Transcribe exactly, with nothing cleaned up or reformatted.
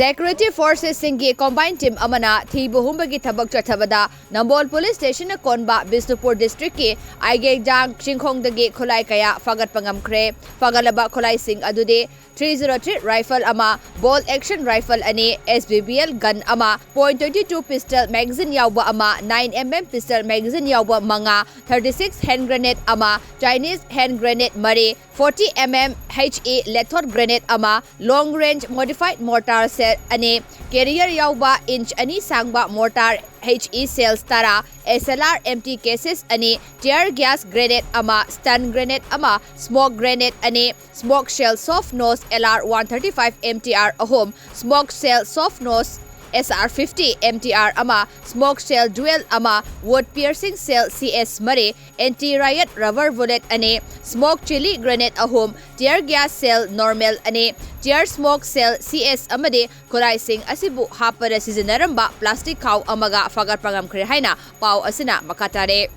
Security Forcesꯁꯤꯡꯒꯤ combined team ꯑꯃꯅ ꯊꯤꯕ ꯍꯨꯝꯕꯒꯤ ꯊꯕꯛ ꯆꯠꯊꯕꯗ ꯅꯝꯕꯣꯜ Police Stationꯅ ꯀꯣꯟꯕ ꯕꯤꯁꯅꯨꯄꯨꯔ districtꯀꯤ ꯑꯥꯏꯒꯦꯖꯥꯡ ꯆꯤꯡꯈꯣꯡꯗꯒꯤ ꯈꯨꯠꯂꯥꯏ ꯀꯌꯥ ꯐꯥꯒꯠꯄ ꯉꯝꯈ꯭ꯔꯦ꯫ ꯐꯥꯒꯠꯂꯕ ꯈꯨꯠꯂꯥꯏꯁꯤꯡ ꯑꯗꯨꯗꯤ three zero three rifle ꯑꯃ, bolt action rifle ꯑꯅꯤ, S B B L gun ꯑꯃ, point twenty two pistol magazine ꯌꯥꯎꯕ ꯑꯃ, nine M M pistol magazine ꯌꯥꯎꯕ ꯃꯉꯥ, thirty six hand grenade ꯑꯃ, Chinese hand grenade ꯃꯔꯤ, forty M M H E lethal grenade ꯑꯃ, long range modified mortar shell ꯑꯅꯤ, carrier ꯌꯥꯎꯕ inch ꯑꯅꯤ ꯁꯥꯡꯕ mortar H E shells ꯇꯔꯥ, S L R empty cases ꯑꯅꯤ, tear gas grenade ꯑꯃ, stun grenade ꯑꯃ, smoke grenade ꯑꯅꯤ, smoke shell soft nose L R one thirty five M T R ꯑꯍꯨꯝ, smoke shell soft nose S R fifty M T R ꯑꯃ, smoke shell dual ꯑꯃ, wood piercing shell C S ꯃꯔꯤ, anti riot rubber bullet ꯑꯅꯤ, smoke chili grenade ꯑꯍꯨꯝ, tear gas shell normal ꯑꯅꯤ, tear smoke shell C S ꯑꯃꯗꯤ ꯈꯨꯠꯂꯥꯏꯁꯤꯡ ꯑꯁꯤꯕꯨ ꯍꯥꯞꯄꯗ ꯁꯤꯖꯤꯟꯅꯔꯝꯕ plastic ꯈꯥꯎ ꯑꯃꯒ ꯐꯥꯒꯠꯄ ꯉꯝꯈ꯭ꯔꯦ ꯍꯥꯏꯅ ꯄꯥꯎ ꯑꯁꯤꯅ ꯃꯈꯥ ꯇꯥꯔꯦ꯫